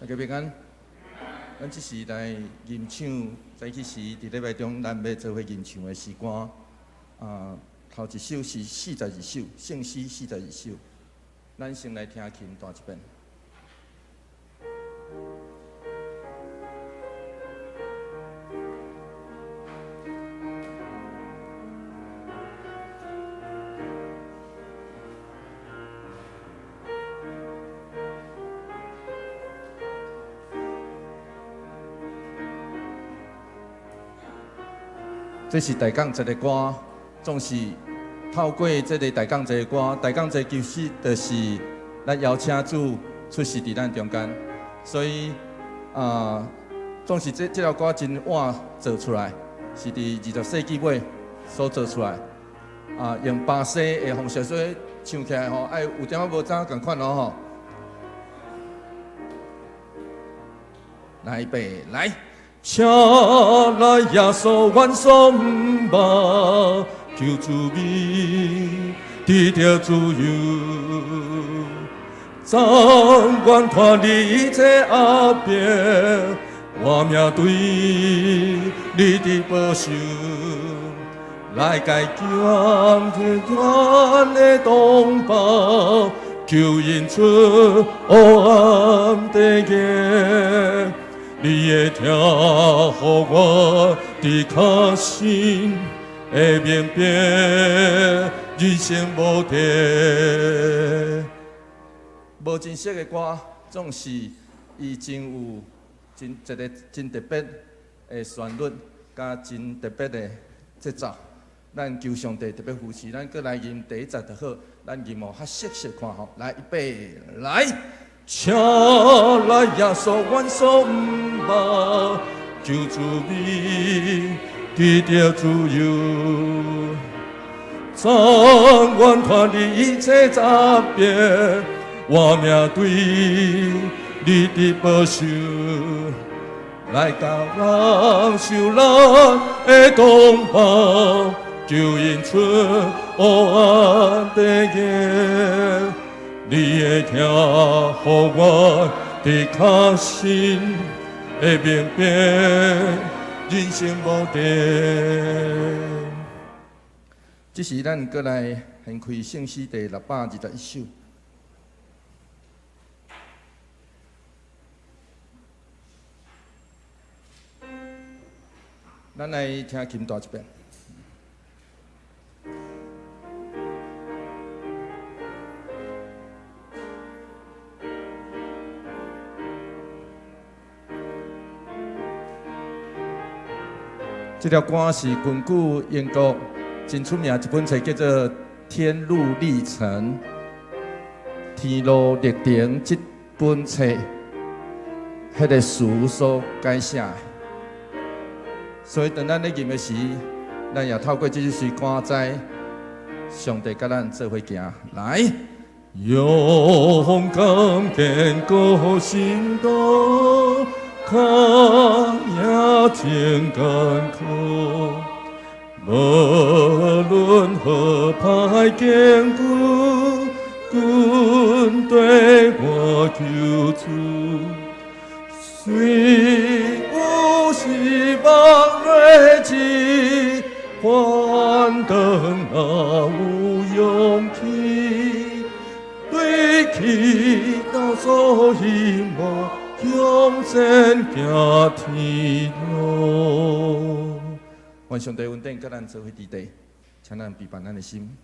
大家平安。咱這時來吟唱，早起時佇禮拜中，咱欲做伙吟唱的詩歌。啊，頭一首是42首，聖詩四十二首。咱先來聽琴彈一遍。這是大港節的歌，總是透過這个大港節的歌，大港節其實就是咱邀請主出世佇咱中間，所以啊，總是這條歌真晚做出來，是佇20世紀尾所做出來，啊，用巴西的方式，所以唱起來吼，愛有點仔無怎仝款哦吼。來，預備，來。請來耶穌，阮所毋望，求慈悲，得著自由，暫願脫離一切壓迫，活命對你的保守，來解救阮的同胞，救𪜶出黑暗地獄。你的疼，予我伫較深會明白人生無敵。無真識的歌，總是伊真有真一个真特別的旋律，佮真特別的節奏。咱求上帝特別扶持，咱閣來吟第一節就好，咱吟哦較熟悉看吼，來，預備，來。請來耶穌，阮所毋望，求慈悲，得著自由，暫願脫離一切詐騙，活命對你的保守，來教人受咱的同胞，救𪜶出黑暗地獄。你的疼，予我伫較深會明白人生無敵。這時，咱閣來掀開聖詩第621首。咱來聽琴彈一遍。這條歌是根據英國真出名一本冊，叫做《天路歷程》。天路歷程這本冊，彼个詞所改寫的。所以當咱咧吟的時，咱也透過這首詩歌，知上帝佮咱做伙行。來，勇敢堅固行動。跤也真艱苦，無論何歹艱苦，跟綴我求主。雖有失望淚志，幻燈若有勇氣，對祈禱所希望。向前行天路。願上帝恩典佮咱做伙佇地，請咱備辦咱的心。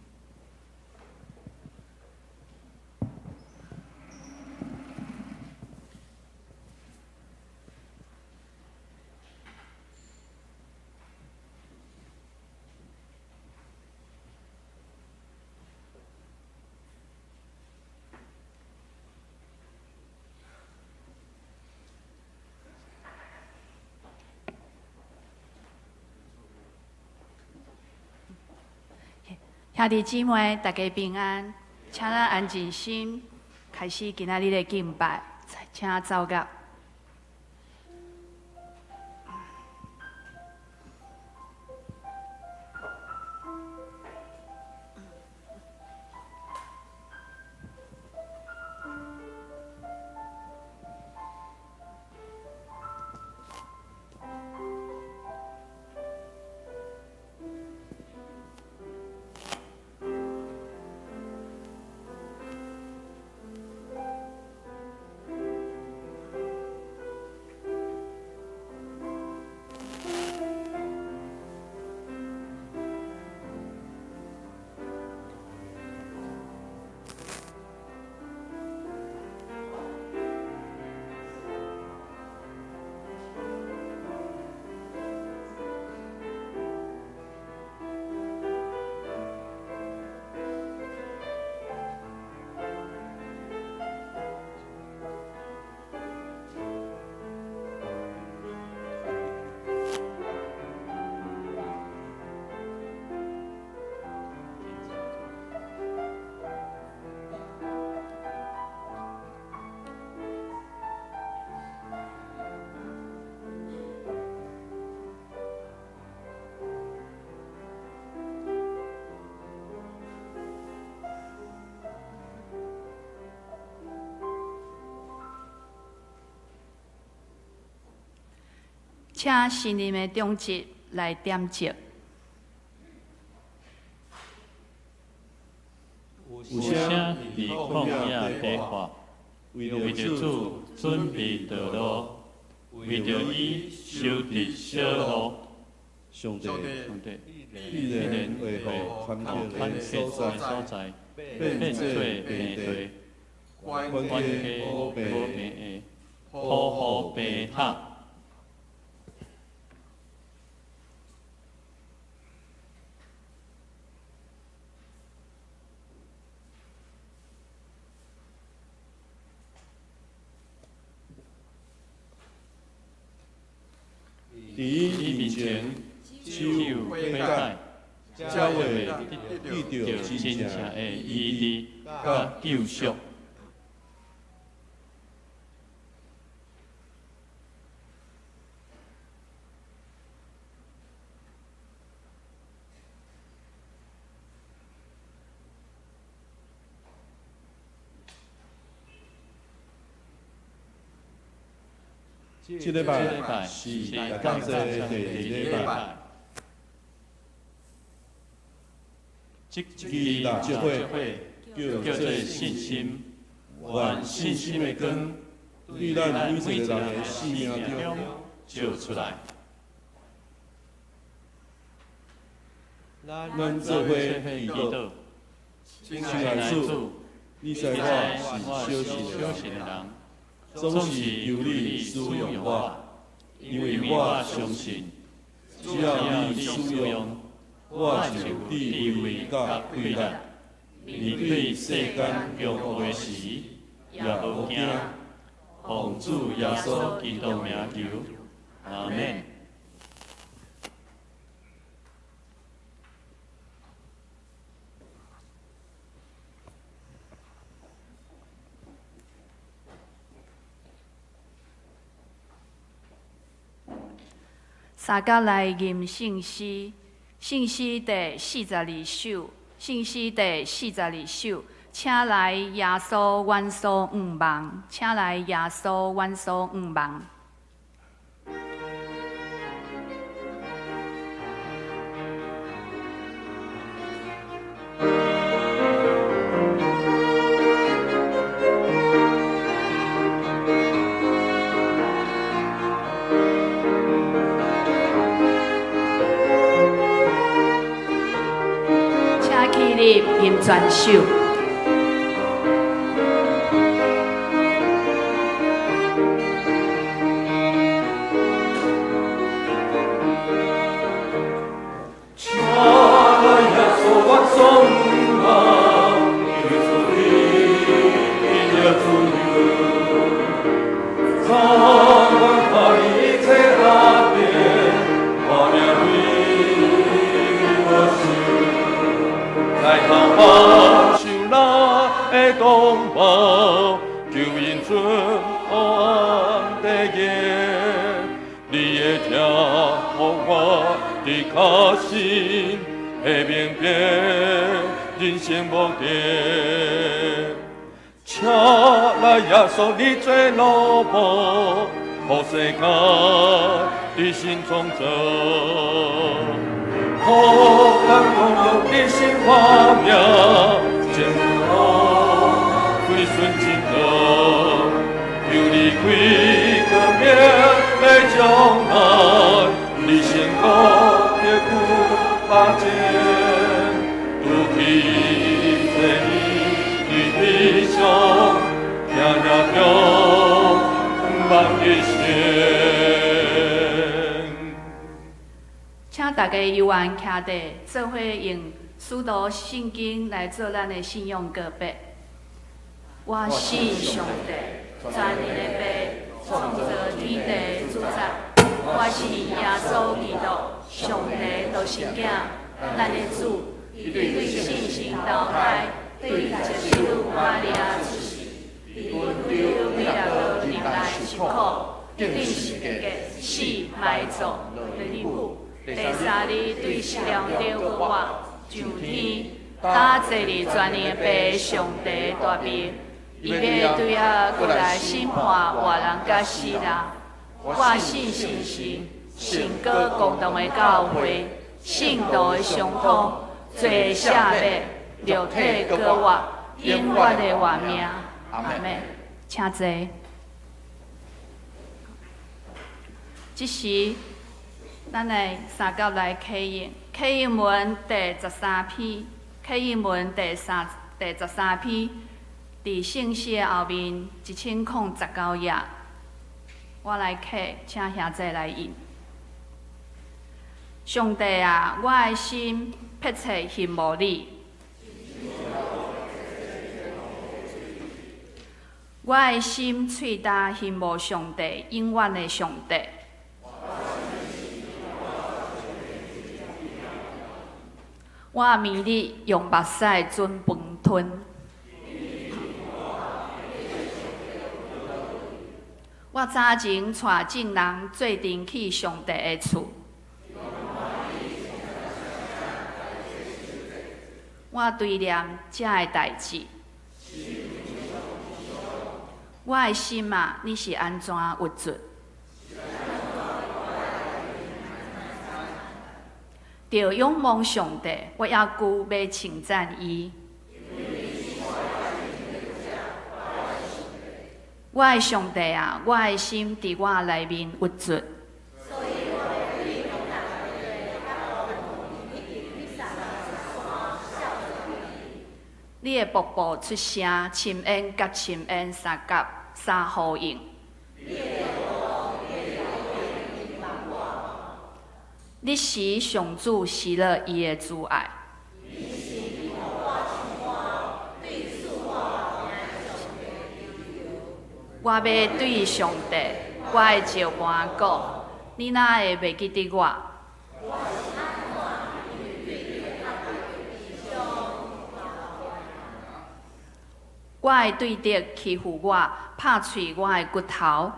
兄弟姊妹，大家平安，請咱安靜心，開始今仔日的敬拜，請奏樂。請新任的長執來點燭。有聲佇曠野低喊，為著主準備道路，為著伊修直小路。上帝，上帝，必然會予坎坷的所在變做平地，懸懸崖崖無平無平的，鋪予平坦。佇伊面前，只有悔改，才會得著真正的醫治佮救贖。這禮拜是大感謝第二禮拜，這支支蠟燭蠟燭火叫叫做做信信心，願信心的光對咱每一個人的生命中照出來。咱做伙祈禱，親愛主，你知我是小信的人，總是求你使用我，因為我相信，只要你使用，我就有智慧佮氣力。面對世間強暴的時，也無驚。奉主耶穌基督名求，阿們。三甲來吟聖詩，聖詩第42首，聖詩第42首，請來耶穌，阮所向望，請來耶穌，阮所向望。請起立吟全首。請來耶穌，阮所向望，因為主你也自由。昨晚看你一切壓迫，我命為我受。来头目睭咱的同胞，求因准黑暗的夜，你的疼予我伫较深的明白人生目的。請來耶穌，你做奴僕，予世界的新創造。予咱共用的新發明，前路歸順真道，求你開光明的將來，你成功的久把前，拄起这你的悲伤，听听中万一生。請大家猶原徛佇，做伙用使徒信經來做咱的信仰告白。我信上帝，全能的父，創造天地的主宰。我信耶穌基督，上帝獨生囝，咱的主，伊對聖神投胎，對聖女瑪利亞出世，佇本丟彼拉多年來受苦，釘十字架死埋葬，落地府。第三日對死人中復活，上天，搭坐佇全能的父上帝大邊，伊欲對遐閣來審判活人佮死人。我信聖神，圣阁公同的教会，圣徒的相通，罪的赦免，肉體閣活，永遠的活命。阿們。阿們，請坐。這時，咱來三甲來啟應，啟應文第十三篇，啟應文第十三篇，佇聖詩的後面1019頁，我來啟，請兄弟來印。上帝啊，我的心迫切希望你，我的心喙焦希望上帝，永遠的上帝。我明日用目屎準飯吞。我早前帶眾人做陣去上帝的厝。我追念這个代誌。我的心啊，你是按怎鬱卒？著仰望上帝，我猶閣欲稱讚伊。我的上帝啊，我的心佇我內面鬱卒。你的瀑布出聲，深淵佮深淵相佮相呼應。你使上主喜樂伊的慈愛。我欲對上帝，我的石盤講，你哪會袂記得我？我的對敵欺負我，拍碎我的骨頭。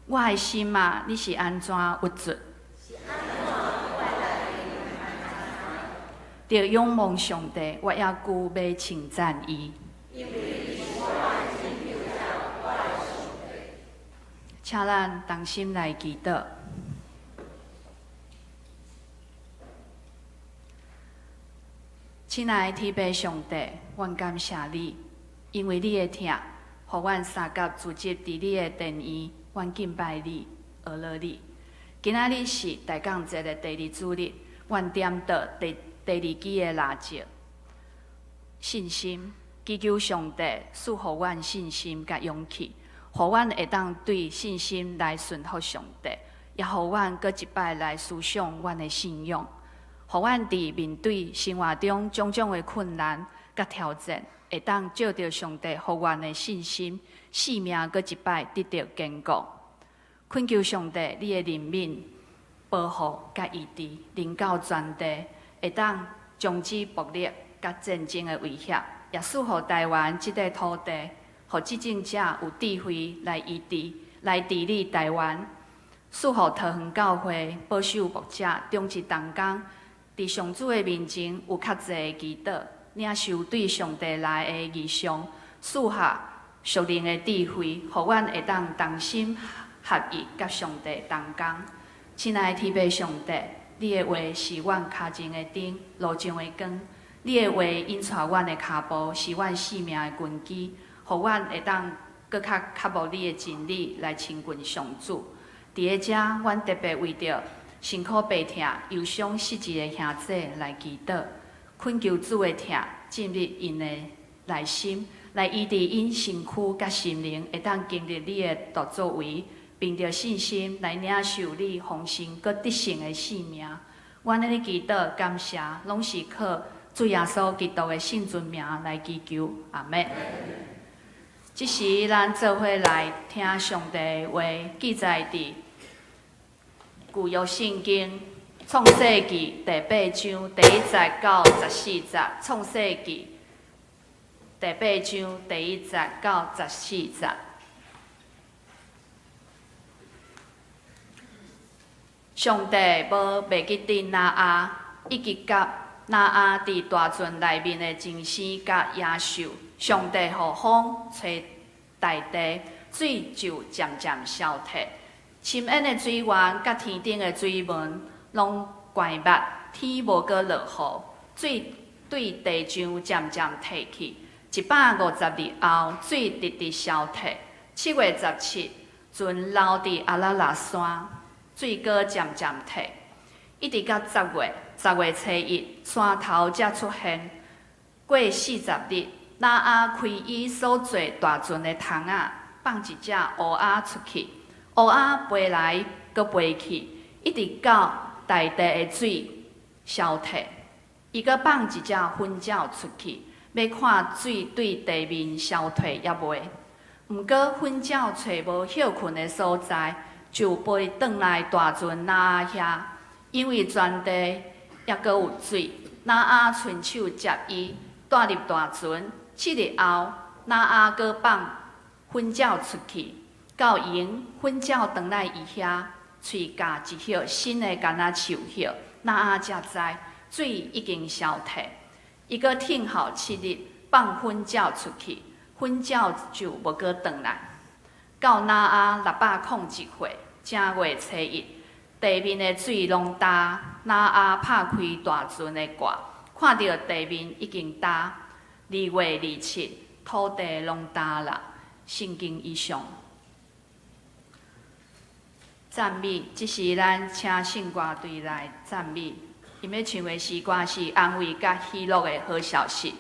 我的心啊，你是按怎鬱卒？著仰望上帝，我猶閣欲稱讚伊。請咱同心來祈禱。親愛的天父上帝，阮感謝你，因為你的疼，予阮三甲聚集佇你的殿院，阮敬拜你，學樂你。今仔日是大降節的第二主日，阮點著第二支的蠟燭，信心，祈求上帝賜予阮信心佮勇氣，予阮會當對信心來順服上帝，也予阮閣一擺來思想阮的信仰，予阮佇面對生活中種種的困難佮挑戰，會當借著上帝予阮的信心，性命閣一擺得著堅固。懇求上帝，你的憐憫、保護佮醫治，臨到全地，會當終止暴力佮戰爭的威脅，也賜予台灣這塊土地，予執政者有智慧來醫治、來治理台灣。賜予桃園教會保守牧者終日同工，佇上主的面前有較濟的祈禱，領受對上帝來的異象，賜下屬靈的智慧，予阮會當同心合意佮上帝同工。親愛的天父上帝，你的話是阮跤前的燈，路上的光。你的話引帶阮的跤步，是阮性命的根基，予阮會當閣較渴慕你的真理來親近上主。佇咧遮，阮特別為著身苦病痛、憂傷失志的兄弟來祈禱，懇求主的疼進入𪜶的內心，來醫治𪜶身軀佮心靈，會當經歷你的大作為，憑著信心來領受你豐盛閣得勝的性命。阮咧祈禱感謝，攏是靠主耶穌基督的聖尊名來祈求，阿們。這時，咱做伙來聽上帝的話，記載佇舊約聖經創世記第八章第一節到十四節。創世記第八章第一節到十四節。上帝無袂記得挪亞，以及佮挪亞佇大船內面的精生佮野獸。上帝予風吹大地，水就漸漸消退。深淵的水源佮天頂的水門攏關密，天無閣落雨，水對地上漸漸退去。150日後，水直直消退。7月17，船留佇亞拉臘山，水閣漸漸退，一直到十月，10月初1，山頭才出現。過40日，挪亞開伊所做大船的窗仔，放一隻烏鴉出去，烏鴉飛來閣飛去，一直到大地的水消退。伊閣放一隻粉鳥出去，欲看水對地面消退猶未。毋過粉鳥揣無歇睏的所在，就飛轉來大船挪亞遐，因為全地猶閣有水。挪亞伸手接伊，帶入大船。7日後，挪亞閣放粉鳥出去，到閒粉鳥轉來伊遐，喙咬一葉新的柑仔樹葉，挪亞才知水已經消退。伊閣等候七日，放粉鳥出去，粉鳥就無閣轉來。到挪亞601歲，正月初一，地面的水攏焦，挪亞拍開大船的蓋，看著地面已經焦。2月27，土地攏焦啦。聖經以上。讚美，這時咱請聖歌隊來讚美。𪜶欲唱的詩歌是安慰佮喜樂的好消息。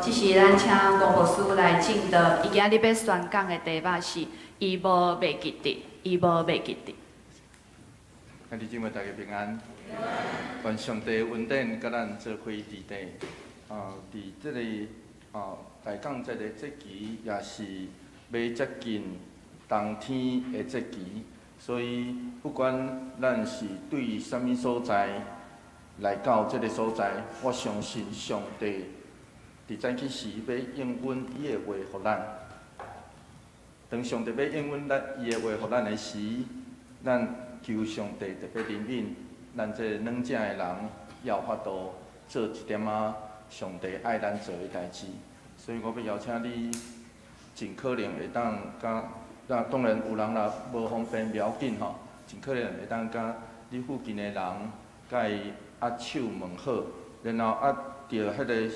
這時咱請吳牧師來證道。伊今日欲宣講的題目是：伊無袂記得，伊無袂記得。兄弟姊妹大家平安。願上帝恩典佮咱做伙佇地，佇這个大降節的節期，也是欲接近冬天的節期，所以不管咱是對啥物所在來到這个所在，我相信上帝佇早起時欲應允伊的話予咱。當上帝欲應允咱伊的話予咱的時，咱求上帝特別憐憫咱這軟正的人，有法度做一點仔上帝愛咱做的代誌。所以我欲邀請你，盡可能會當佮，那當然有人若無方便袂要緊吼，盡可能會當佮你附近的人，佮伊握手問好，然後握著彼个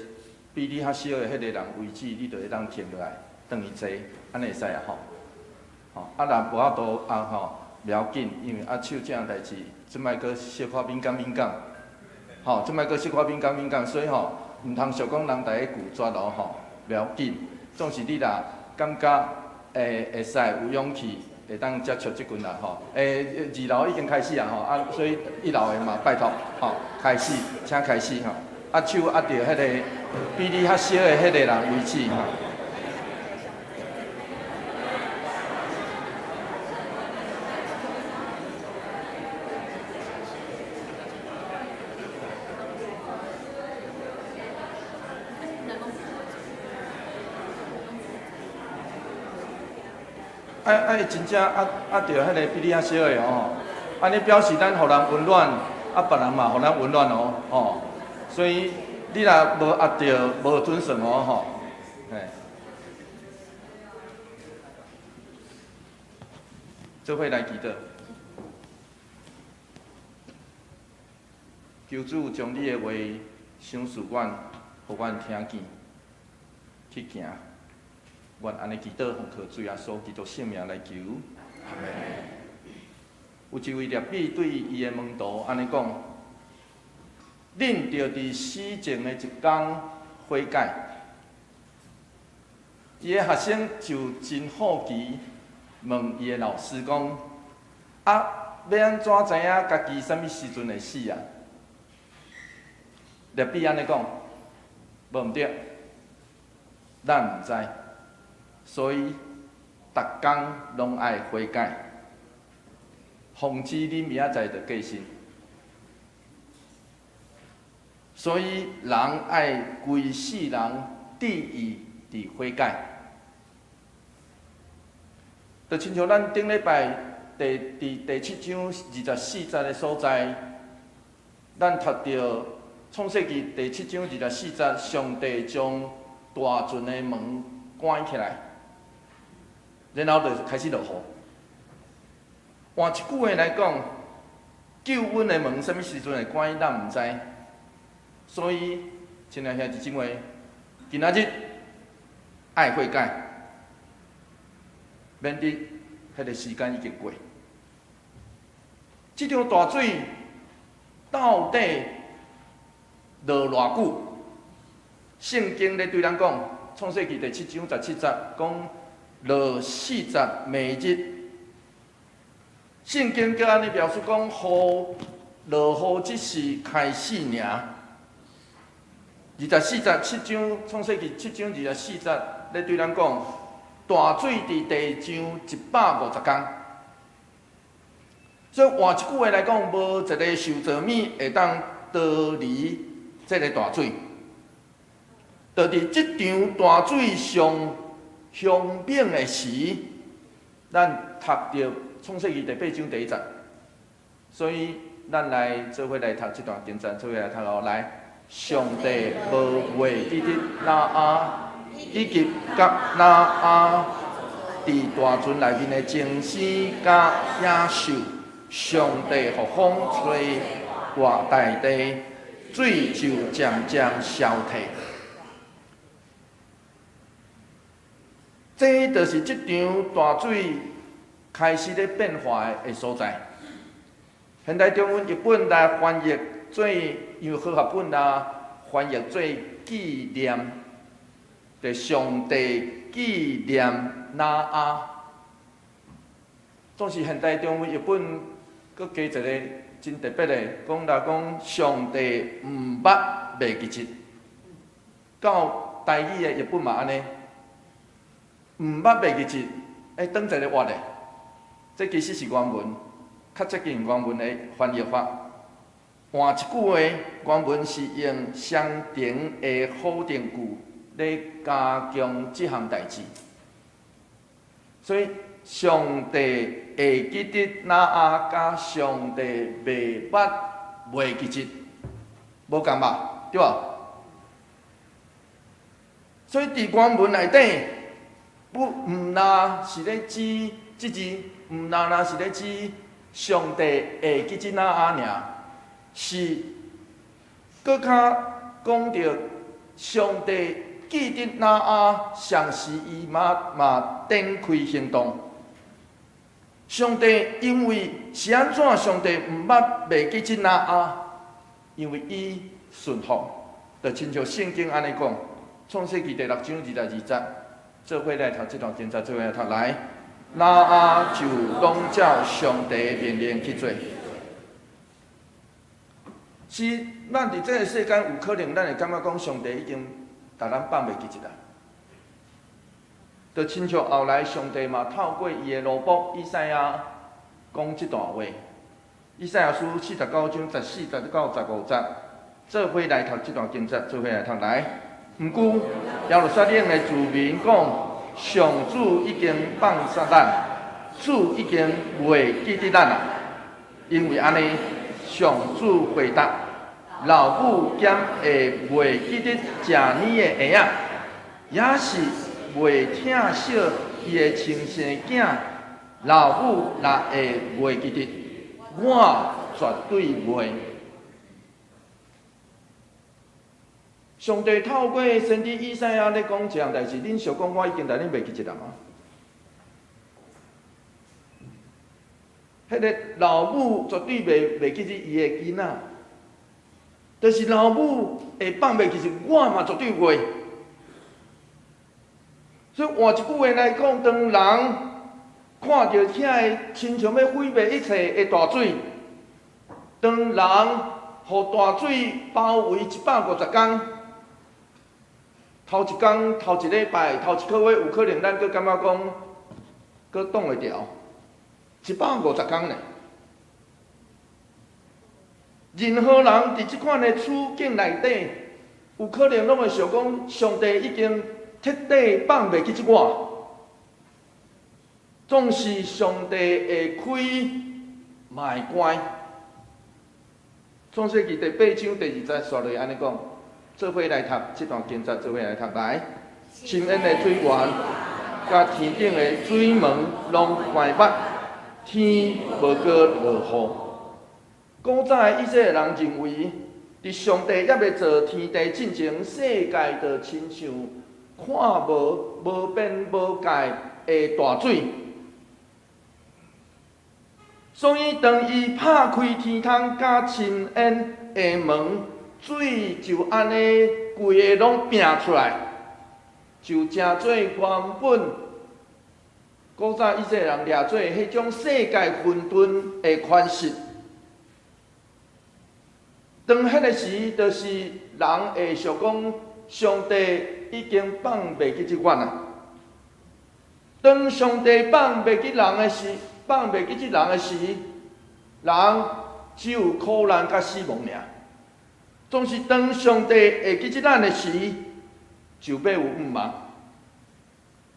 比你較小的彼個人位置，你就會當停落來，轉伊坐，按呢會使啊吼。吼，啊若無法度啊吼，袂要緊，因為握手這項代誌，這擺閣小可敏感敏感，吼，這擺閣小可敏感敏感，所以吼，毋通想講人逐咧拒絕哦吼，袂要緊，總是你若感覺會使有勇氣，會當接觸這群人吼。二樓已經開始啊吼，啊，所以一樓的嘛拜託吼，開始，請開始吼。握手握著彼个比你較小的彼个人位置吼。愛愛真正握握著彼个比你較小的哦，按呢表示咱予人溫暖，啊別人嘛予咱溫暖哦，吼。所以你若無握著，無準算哦，吼。嘿。做伙來祈禱，求主將你的話賞賜阮，予阮聽見，去行。願按呢祈禱，奉靠主耶穌基督聖名來求。阿們。有一位拉比對伊的門徒按呢講：恁著佇死前的一工悔改。伊的學生就真好奇，問伊的老師講：啊，欲按怎知影家己啥物時陣會死啊？拉比按呢講：無毋對，咱毋知。所以，逐工攏愛悔改，防止你明仔載就過身。所以，人愛規世人致意佇悔改。就親像咱頂禮拜第佇第七章二十四節的所在，咱讀著創世記第七章二十四節，上帝將大船的門關起來，然後就開始落雨。換一句話來講，救恩的門啥物時陣會關，咱毋知。所以，親愛兄弟姊妹，今仔日愛悔改，免得彼个時間已經過。這場大水到底落偌久？聖經咧對咱講，創世記第七章十七節講落四十暝日。聖經閣按呢描述講，雨落雨只是開始爾。二十四節七章創世記七章二十四節咧對咱講，大水佇地上150工。所以換一句話來講，無一个受造物會當逃離這个大水。就佇這場大水上兇猛的時，咱讀著創世記第八章第一節，所以咱來做伙來讀這段經節，做伙來讀哦。來，上帝無袂記得挪亞，以及佮挪亞佇大船內面的精生佮野獸，上帝予風吹活大地，水就漸漸消退。這就是這場大水開始咧變化的所在。現代中文譯本來翻譯做，用和合本來翻譯做紀念。就上帝紀念挪亞。總是現代中文譯本，閣加一個真特別的，講來講上帝毋捌袂記得。到台語的譯本嘛按呢，毋捌袂記得，欸，當一个活的，這其實是原文，較接近原文的翻譯法。換一句話，原文是用相同的否定句咧加強這項代誌。所以，上帝會記得挪亞，佮上帝袂捌袂記得，無仝吧？對無？所以佇原文內底，不毋若是咧指這字，毋若若是咧指上帝會記得挪亞爾，是閣較講著上帝記得挪亞，同時伊嘛嘛展開行動。上帝因為是按怎？上帝毋捌袂記得挪亞，因為伊順服，就親像聖經按呢講，創世記第六章22節，做伙來讀這段經節，做伙來讀來。挪亞就攏照上帝的命令去做。是，咱佇這个世間有可能，咱會感覺講上帝已經共咱放袂記得啊。就親像後來上帝嘛透過伊的奴僕以賽亞講這段話，以賽亞書49章14節到15節，做伙來讀這段經節，做伙來讀來。毋過耶路撒冷的子民講，上主已經放殺咱，主已經袂記得咱啊。因為按呢，上主回答：老母敢會袂記得食奶的嬰仔，抑是袂疼惜伊的親生囝？老母若會袂記得，我絕對袂。上帝透過先知以賽亞咧講這項代誌，恁想講我已經共恁袂記得了嗎？彼个老母絕對袂記得伊的囡仔，但是老母會放袂記得，我嘛絕對袂。所以換一句話來講，當人看著遐个親像欲毀滅一切的大水，當人予大水包圍150天，頭一工、頭一禮拜、頭一个月，有可能咱閣感覺講，閣擋會牢。150天呢？任何人佇這款的處境內底，有可能攏會想講，上帝已經徹底放袂記這我。總是上帝會開，嘛會關。創世記第八章第二節，煞落按呢講，做伙來讀這段經節，做伙來讀來。深淵的水源，佮天頂的水門攏關閉，天無閣落雨。古早的以色列人認為，佇上帝猶未造天地進前，世界就親像看無無邊無界的大水。所以，當伊拍開天窗佮深淵的門，水就按呢規个攏拚出來，就成做原本古早以色列人掠做彼種世界混沌的款式。當彼个時，就是人會想講，上帝已經放袂記這阮啊。當上帝放袂記人的時，放袂記這人的時，人只有苦難佮死亡爾。總是當上帝會記這咱的時，就欲有向望。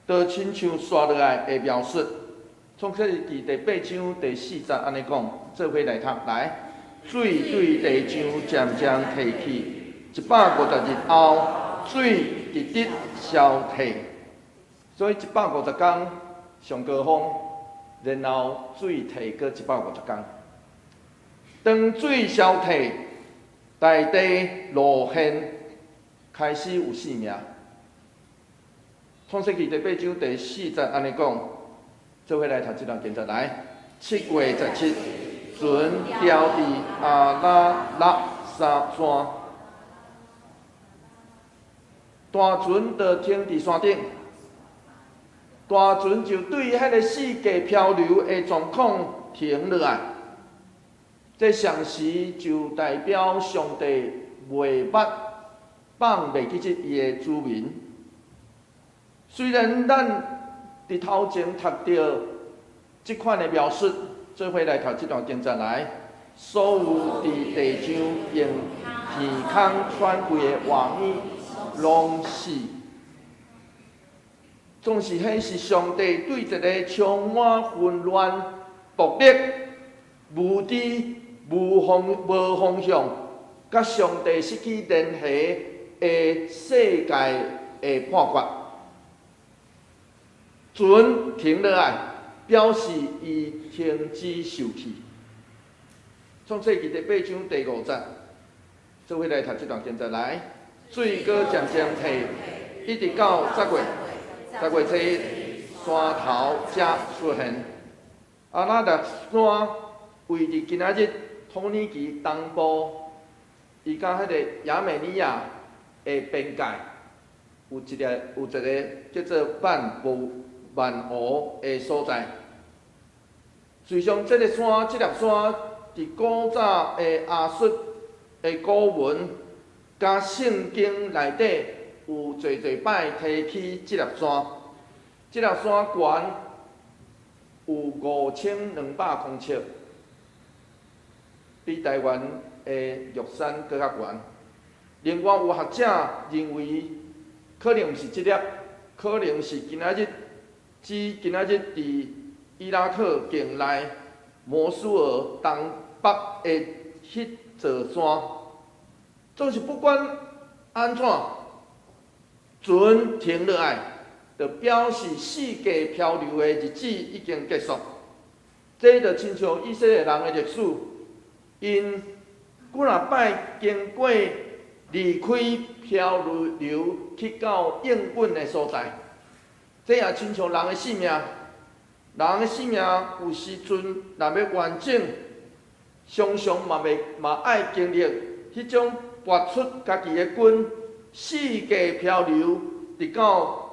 就親像紲落來的描述，創世記第八章第四節按呢講，做伙來讀來。水對地上漸漸退去，150日後，水直直消退。所以150天上高峰，然後水退閣150天。當水消退，大地露現，開始有生命。創世記第八章第四節按呢講，做伙來讀這段經節來。7月17，船牢佇亞拉臘山。大船就停佇山頂，大船就對彼个四界漂流的狀況停落來。這同時就代表上帝袂捌放袂記得伊的子民。雖然咱佇頭前讀著這款的描述，做伙來讀這段經節來，所有佇地上用耳孔喘氣的活物，攏死。總是彼是上帝對一个充滿混亂、暴力、無知、無方向，佮上帝失去聯繫的世界的判決。船停落來，表示伊停止受氣。創世記第八章第五節，做伙來讀這段經節來。水閣漸漸退，一直到十月，10月初一，山頭才出現。亞拉臘山位佇今仔日土耳其東部，伊佮彼个亞美尼亞的邊界，有一个叫做萬湖萬湖的所在。事實上，這个山，這粒山，佇古早的亞述的古文佮聖經內底有濟濟擺提起這粒山。這粒山懸有5200公尺，比台灣的玉山閣較懸。另外有學者認為，可能毋是這粒，可能是今仔日指今仔日佇伊拉克境內摩蘇爾東北的彼座山。總是不管按怎，船停落來，就表示四界漂流的日子已經結束。這就親像以色列人的歷史，𪜶幾若擺經過離開漂流去到應允的所在。這也親像人的性命，人的性命有時陣若欲完整，常常嘛袂嘛愛經歷彼種拔出家己的根，四界漂流，直到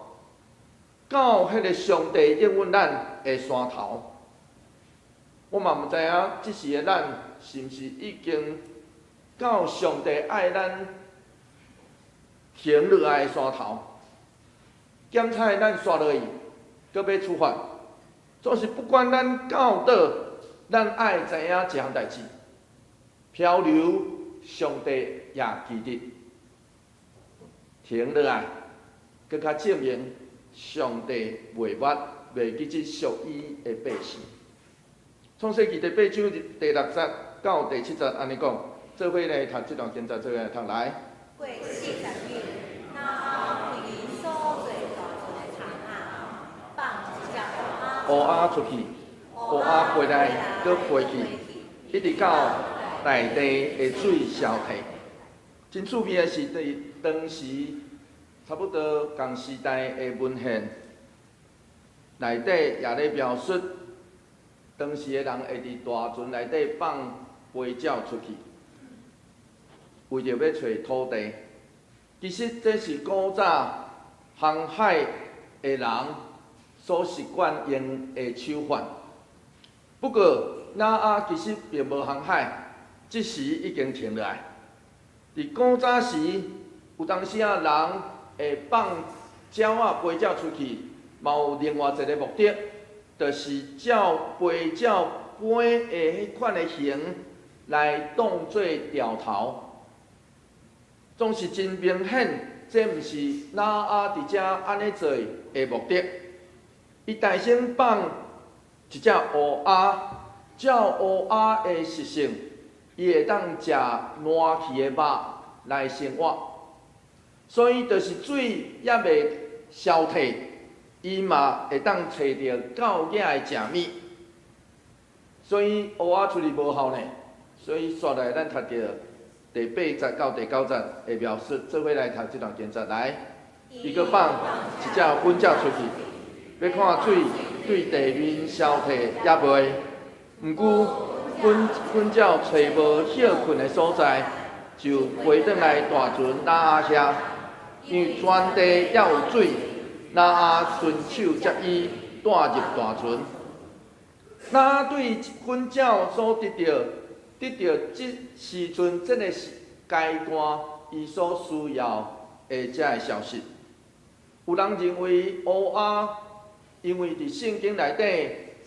彼个上帝應允咱的山頭。我嘛毋知影，這時的咱是毋是已經到上帝愛咱停落來的山頭？檢採咱煞落去，閣欲出發。總是不管咱到佗，咱愛知影一項代誌：漂流，上帝也記得。停落來，閣較證明上帝袂捌袂記得屬伊的百姓。創世記第八章第六節到第七節按呢講，做伙來讀這段經節，做伙來讀來。過40日，挪亞開伊所做大船的窗仔，放一隻烏烏鴉出去，烏鴉飛來，閣飛去，一直到大地的水消退。真趣味的是，佇當時差不多仝時代的文獻內底也咧描述，當時的人會佇大船內底放飛鳥出去，為著欲揣土地。其實這是古早航海的人所習慣用的手法。不過，挪亞其實並無航海，這時已經停落來。佇古早時，有當時仔人會放鳥仔飛鳥出去，嘛有另外一个目的，就是照飛鳥飛的彼款的形來當做釣頭。總是真明顯，這毋是挪亞佇遮按呢做的目的。伊代先放一隻烏鴉，照烏鴉的習性，伊會當食爛去的肉來生活，所以就是水猶未消退，伊嘛會當揣著夠額的食物。所以烏鴉出去無效呢，所以煞來咱讀著第八節到第九節的描述，做伙來讀這段經節來。伊閣放一隻粉鳥出去，欲看水對地面消退猶未。毋過粉粉鳥揣無歇睏的所在，就飛轉來大船挪亞遐。因為全地猶有水。挪亞順手接伊帶入大船。挪亞對粉鳥所得著，得著這時陣這個階段，伊所需要的這个消息。有人認為烏鴉，因為佇聖經內底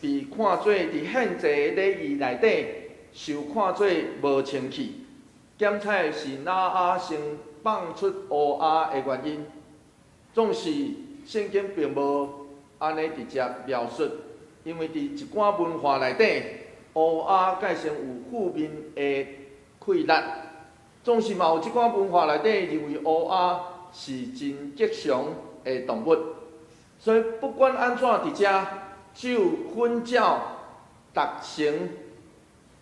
被看做佇獻祭禮儀內底受看做無清氣，檢採是挪亞先放出烏鴉的原因。總是聖經並無按呢直接描述，因為佇一寡文化內底，烏鴉蓋成有負面的氣力。總是嘛有這寡文化內底認為烏鴉是真吉祥的動物，所以不管按怎佇遮，只有粉鳥達成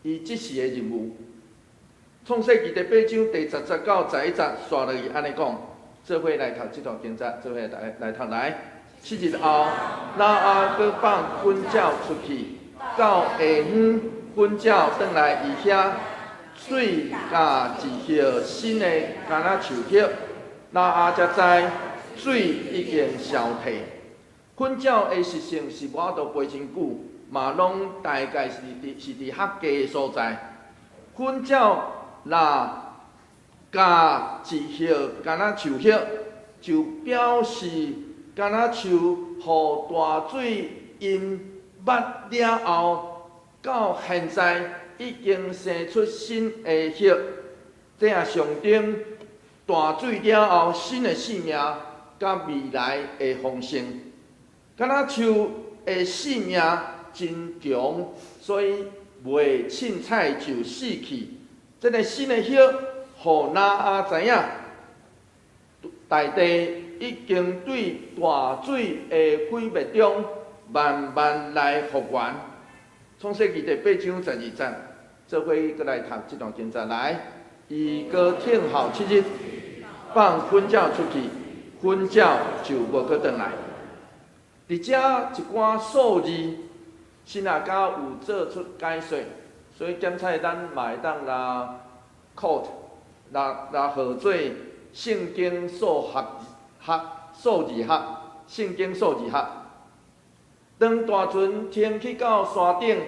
伊這時的任務。創世記第八章第10節到11節，煞落去按呢講，做伙來讀這段經節，做伙來來讀來。七日後，挪亞閣放粉鳥出去，到下昏，粉鳥轉來伊遐，喙咬一葉新的橄欖樹葉，挪亞才知水已經消退。粉鳥的習性是無法度飛真久，嘛攏大概是佇較低的所在。粉鳥若咬一葉橄欖樹葉，就表示橄欖樹予大水淹捌了後，到現在已經生出新的葉，這也象徵大水了後新的生命佮未來的豐盛。橄欖樹的生命真強，所以袂凊彩就死去。這个新的葉，予挪亞知影，大地已經對大水的毀滅中慢慢來復原。創世記第八章12節，做伙閣來讀這段經節來。伊閣等候七日，放粉鳥出去，粉鳥就無閣轉來。佇遮一寡數字，神學家有做出解說，所以檢採咱嘛會當來 quote 來來號做聖經數學學數字學，聖經數字學。當大船停去到山頂，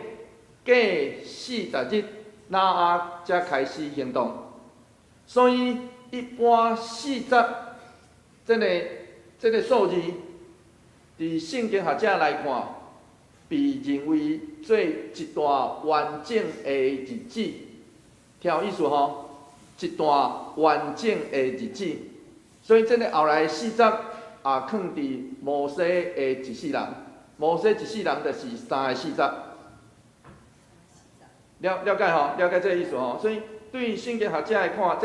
過40日，挪亞才開始行動。所以一般四十這个數字，佇聖經學者來看，被認為做一段完整的日子，聽有意思吼？一段完整的日子，所以這个後來四十也囥佇摩西的一世人，摩西一世人就是三个四十，了了解吼？了解這个意思吼？所以對聖經學者來看，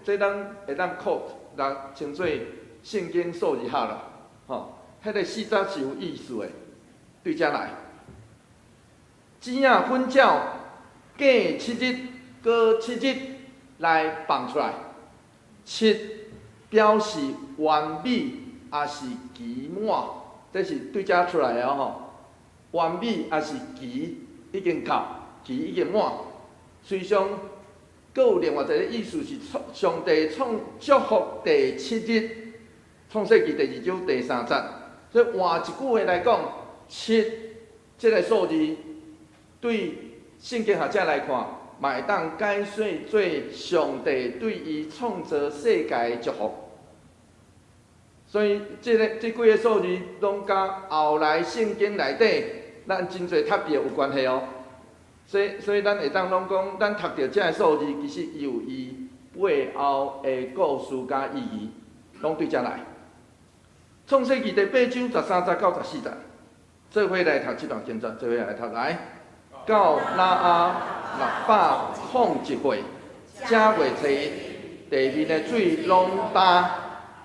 這咱會當 quote 來稱做聖經數字學啦，吼。彼个四十是有意思的，對遮來，子仔粉鳥過七日，閣七日來放出來，七表示完美，抑是期滿，這是對遮出來的吼。完美抑是期已經到，期已經滿。隨上，閣有另外一个意思是創上帝創祝福第七日，創世記第二章第三節。所以換一句話來講，七這个數字對聖經學者來看，嘛會當解說做上帝對伊創造世界的祝福。所以，這幾个數字攏佮後來聖經內底，咱真濟讀著有關係哦。所以咱會當攏講，咱讀著這个數字，其實伊有伊背後的故事佮意義，攏對遮來。創世記第八章13節到14節，做伙來讀這段經節，做伙來讀來。到挪亞601歲，正月初一，地面的水攏乾。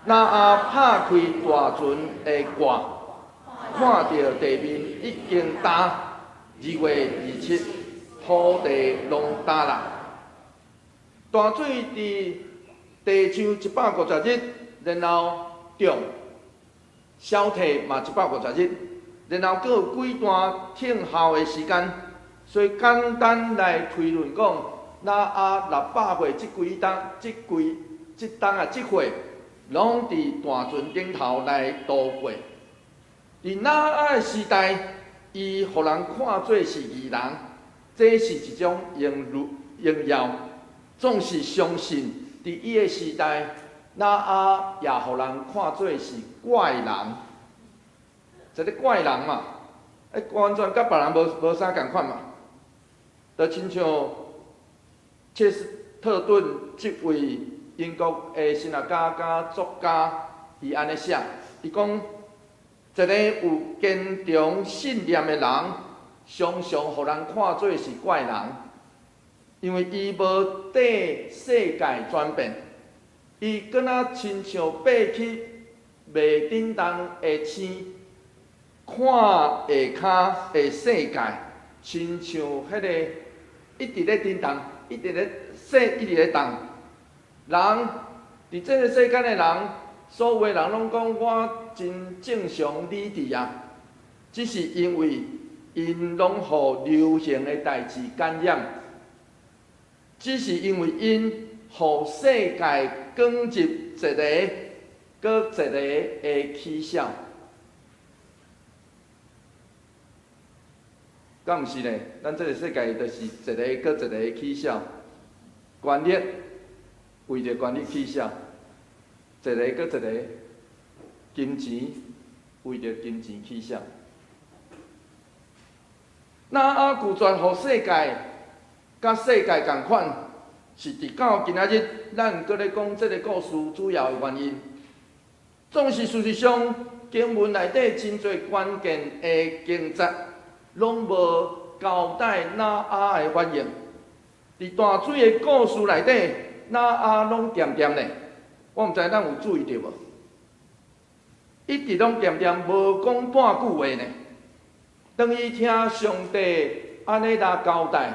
挪亞拍開大船的蓋，看著地面已經乾。2月27，土地攏乾啦。大水佇地上150日，然後漲，消退嘛150日，然後閣有幾段等候的時間，所以簡單來推論講，挪亞600歲這幾冬，這幾這冬啊，這歲攏佇大船頂頭來度過。佇挪亞的時代，伊予人看做是義人，這是一種榮耀。總是相信，佇伊的時代，挪亞也予人看做是怪人，一个怪人嘛，完全佮別人無啥仝款嘛，就親像切斯特頓這位英國的神學家佮作家，伊按呢寫，伊講，一個有堅強信念的人，常常予人看做是怪人，因為伊無綴世界轉變，伊敢若親像爬去袂振動的星，看下跤的世界，親像彼个一直咧振動，一直咧說，一直咧動。人佇這个世間的人，所有的人攏講我真正常理智啊，只是因為𪜶攏予流行的代誌感染，只是因為𪜶予世界捲入一个閣一个的取笑。敢毋是呢？咱這个世界就是一个閣一个的取笑，權力為著權力取笑，一个閣一个金錢為著金錢取笑。挪亞拒絕予世界佮世界仝款，是直到今仔日咱閣咧講這个故事主要的原因。總是事實上，經文內底真濟關鍵的經節，攏無交代挪亞的反應。佇大水的故事內底，挪亞攏恬恬咧，我毋知咱有注意著無？一直攏恬恬，無講半句話呢。當伊聽上帝按呢來交代，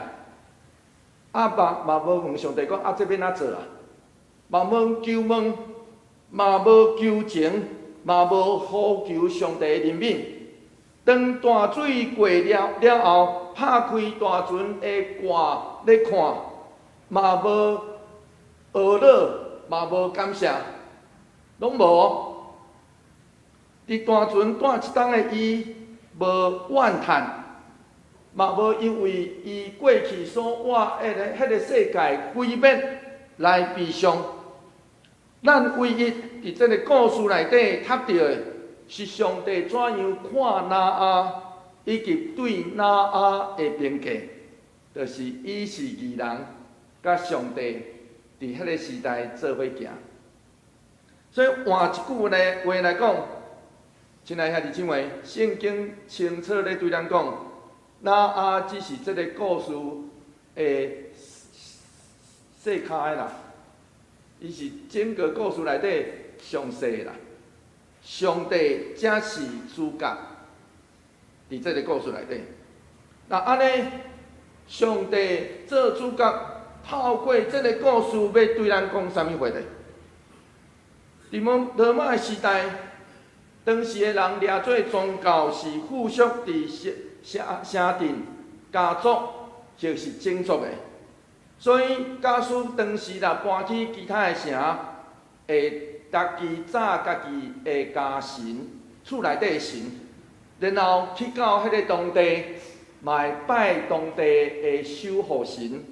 啊嘛嘛無問上帝講啊，這欲按怎做啊？嘛無求問，嘛無求情，嘛無呼求上帝的憐憫。當大水過了了後，拍開大船的蓋咧看，嘛無懊惱，嘛無感謝，攏無。佇大船蹛一冬的伊，無怨嘆，嘛無因為伊過去所活的彼个世界毀滅來悲傷。咱唯一佇這个故事內底讀著的，是上帝怎樣看挪亞，以及對挪亞的評價，就是伊是義人，佮上帝佇彼个時代做伙行。所以換一句咧話來講，親愛兄弟姊妹，聖經清楚咧對咱講，挪亞只是這个故事的細跤的啦，伊是整個故事內底上細的啦。上帝才是主角，佇這个故事內底。那按呢，上帝做主角，透過這个故事，欲對咱講啥物話咧？佇羅馬的時代，當時的人掠做宗教是附屬佇城城鎮、家族或是種族的，所以假使當時若搬去其他的城，會家己紮家己的家神，厝內底的神，然後去到彼个當地，嘛會拜當地的守護神。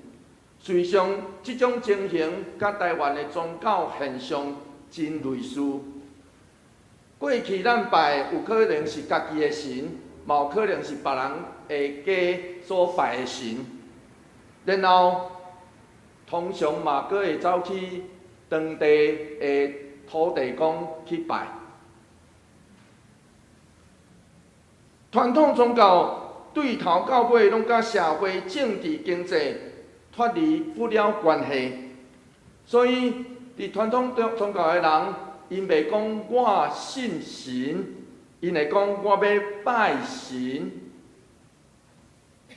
事實上，這種情形佮台灣的宗教現象真類似。過去咱拜有可能是家己的神，嘛有可能是別人的家所拜的神。然後通常嘛閣會走去當地的土地公去拜。傳統宗教對頭到尾攏佮社會政治經濟脫離不了關係，所以佇傳統宗教的人，𪜶袂講我信神，𪜶會講我欲拜神。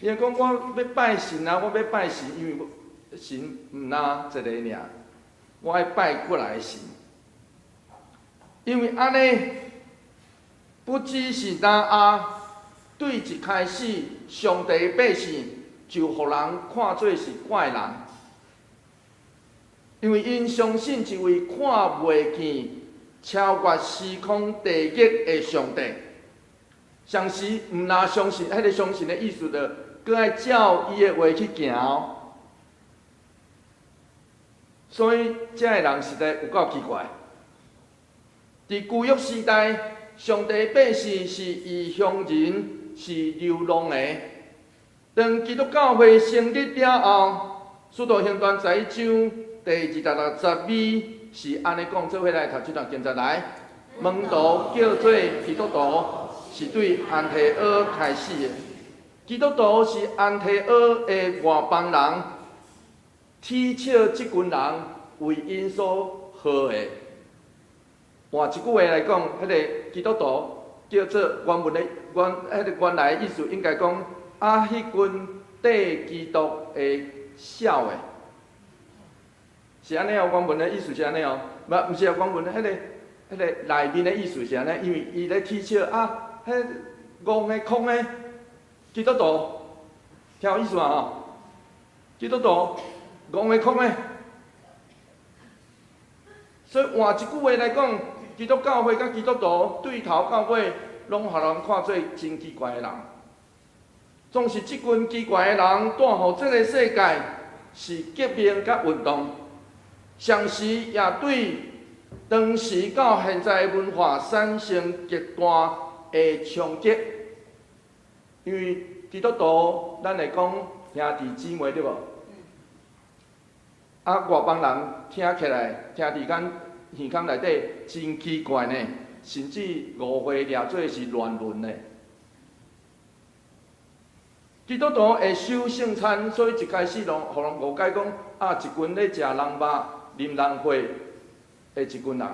𪜶會講我欲拜神啊，我欲拜神，因為神毋若一个爾，我愛拜過來的神。因為按呢，不只是挪亞對一開始上帝的百姓就予人看做是怪人，因為𪜶相信一位看袂見、超越時空地域的上帝。相時毋若相信，彼個相信的意思就閣愛照伊的話去行哦。所以，這个人實在有夠奇怪。佇舊約時代，上帝百姓是異鄉人，是流浪的。當基督教會成立了後，使徒行傳11章第26節尾是按呢講，做伙來讀這段經節來。門徒叫做基督徒，是對安提阿開始的。基督徒是安提阿的外邦人，恥笑這群人為𪜶所好的。換一句話來講，彼個基督徒叫做原文的原，彼個原來的意思應該講啊，彼群綴基督的痟的，是按呢哦。原文的意思是按呢哦，毋是啊，原文的彼個內面的意思是按呢，因為伊咧恥笑啊，彼戇的空的基督徒，聽有意思嘛吼？基督徒戇的空的，所以換一句話來講，基督教會佮基督徒對頭到尾，攏予人看做真奇怪的人。總是這群奇怪的人帶予這個世界是革命佮運動，同時也對當時到現在的文化產生極大的衝擊。因為基督徒，咱會講兄弟姊妹對無？啊，外邦人聽起來，聽佇咱耳孔內底真奇怪呢，甚至誤會掠做是亂倫的。基督徒會守聖餐，所以一開始攏予人誤解講啊，一群咧食人肉、啉人血的一群人。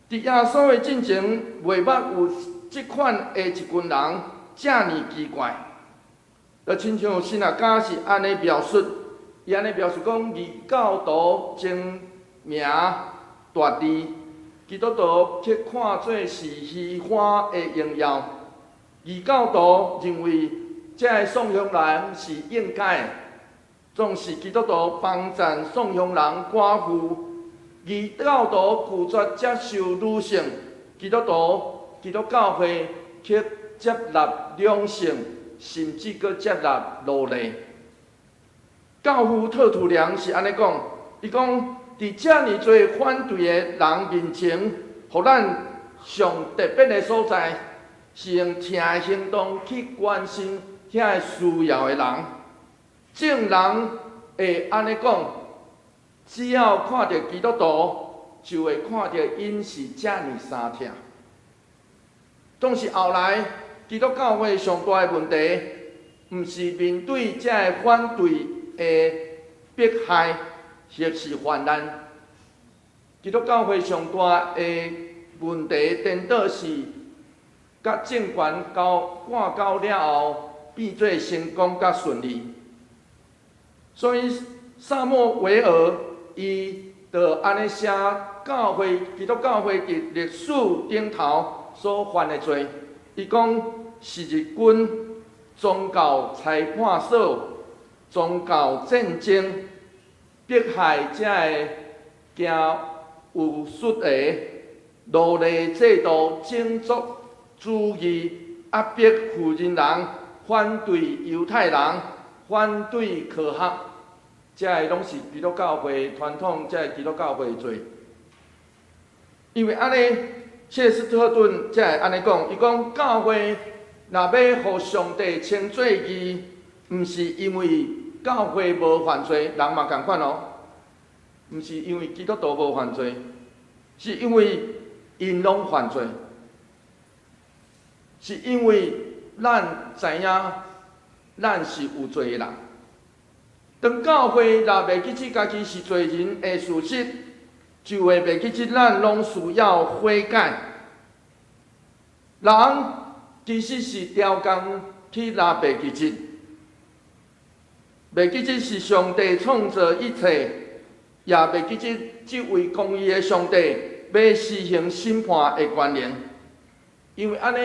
佇耶穌的進前，袂捌有這款的一群人遮爾奇怪。就親像神學家是按呢描述，伊按呢描述講，異教徒精明大智，基督徒卻看做是虛華的榮耀。異教徒認為這个宋香蘭是應該的，總是基督徒幫贊宋香蘭寡婦。異教徒拒絕接受女性，基督徒基督教會卻接納兩性，甚至閣接納奴隸。教父特土良是按呢講，伊講佇遮爾濟反對的人面前，予咱上特別的所在，是用疼的行動去關心遐個需要的人。眾人會按呢講，只要看著基督徒，就會看著𪜶是遮爾相疼。總是後來基督教會上大的問題，毋是面對這个反對的迫害，或是患難。基督教會上大的問題，顛倒是佮政權交掛鈎了後，變做成功佮順利。所以薩莫維爾伊就按呢寫教會基督教會佇歷史頂頭所犯的罪。伊講十字軍、宗教裁判所、宗教戰爭、迫害這个行巫術的奴隸制度、種族主義、壓迫婦人人、反對猶太人、反對科學，這个攏是基督教會傳統，這个基督教會的罪。因為按呢，切斯特頓才會按呢講，伊講教會若欲予上帝稱做義，毋是因為教會無犯罪，人嘛仝款哦，毋是因為基督徒無犯罪，是因為𪜶攏犯罪，是因為咱知影咱是有罪的人。當教會若袂記得家己是罪人的事實，就會袂記得咱攏需要悔改。人其實是刁工去拉袂記得，袂記得是上帝創造一切，也袂記得這位公義的上帝欲施行審判的權能。因為按呢，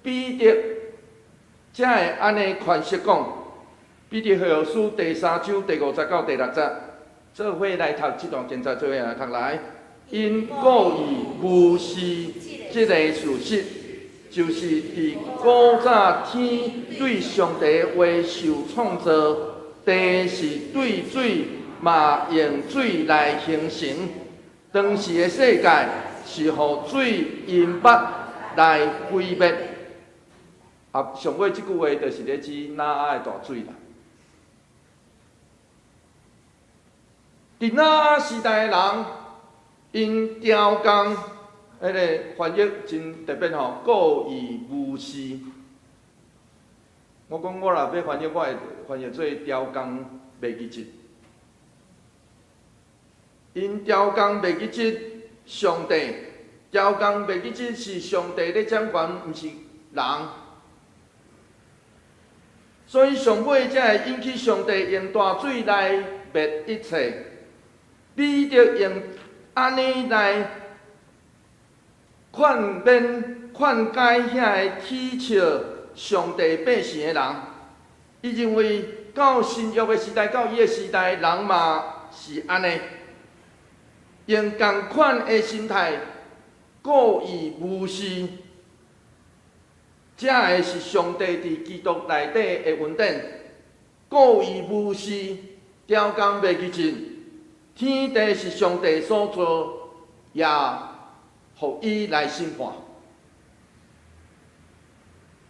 彼得才會按呢詮釋講，彼得後書第三章第五節到第六節，做伙來讀這段經節，做伙來讀來。𪜶故意無視這个事實，就是佇古早天對上帝話受創造，地是對水嘛用水來形成。當時的世界是予水淹沒來毀滅。啊，上尾這句話就是咧指挪亞的大水啦。佇挪亞時代的人，𪜶刁工，彼个翻譯真特別吼，故意無視。我講我若欲翻譯，我會翻譯做刁工袂記得。𪜶刁工袂記得上帝，刁工袂記得是上帝咧掌權，毋是人。所以上尾才會引起上帝用大水來滅一切。彼得用按呢來勸勉、勸解遐个恥笑上帝百姓的人。伊認為到新約的時代，到伊的時代，人嘛是按呢，用仝款的心態，故意無視。這个是上帝佇基督內底的恩典，故意無視，刁工袂記得。天地是上帝所造，也予伊來審判。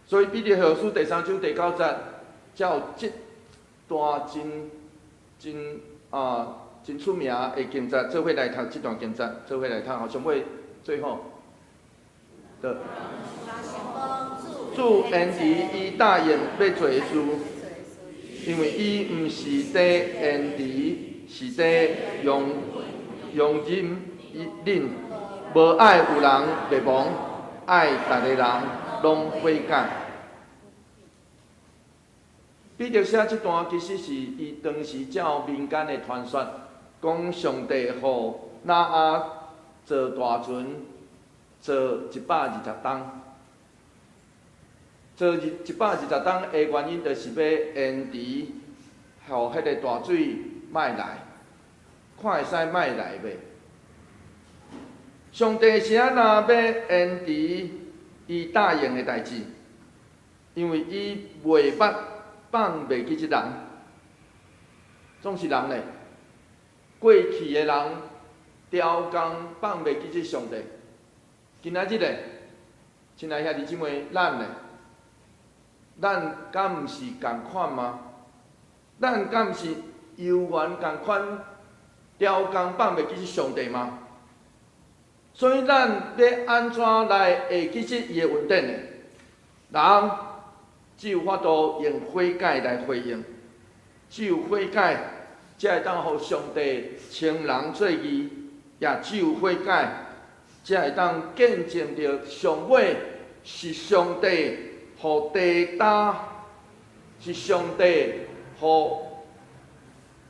所以彼得後書第三章第九節，才有這段真真啊真出名的經節，做伙來讀這段經節，做伙來讀吼，上尾最後的。主延遲伊答應欲做的事，因為伊毋是佇延遲，是佇容容忍恁，無愛有人滅亡，愛逐个人攏悔改。彼得寫這段其實是伊當時照民間的傳說，講上帝予挪亞造大船，造120冬。造120冬的原因，就是欲延遲，予彼个大水莫來，看會使莫來袂？上帝是按怎欲延遲伊答應的代誌？因為伊袂捌放袂記這人，總是人咧，過去的人刁工放袂記這上帝。今仔日咧，親愛兄弟姊妹，咱咧，咱敢毋是仝款嗎？咱敢毋是猶原仝款刁工放袂記這上帝嗎？所以咱欲按怎來會記這伊的恩典呢？人只有法度用悔改來回應，只有悔改才會當予上帝稱人做義，也只有悔改才會當見證著上尾是上帝予地焦，是上帝予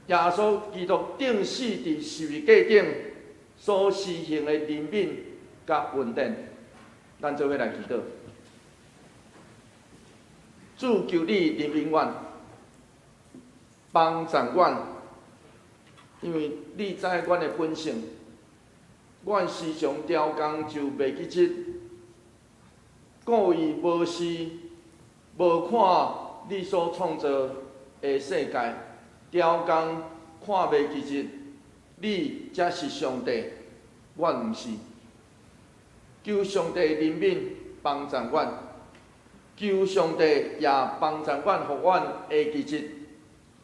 耶穌基督釘死佇十字架頂所施行的憐憫佮恩典。咱做伙來祈禱。主求你憐憫阮，幫助阮，因為你知阮的本性，阮時常刁工就袂記得，故意無視、無看你所創造的世界，刁工看袂記得，你才是上帝，阮毋是。求上帝憐憫幫助阮，求上帝也幫助阮，予阮會記得，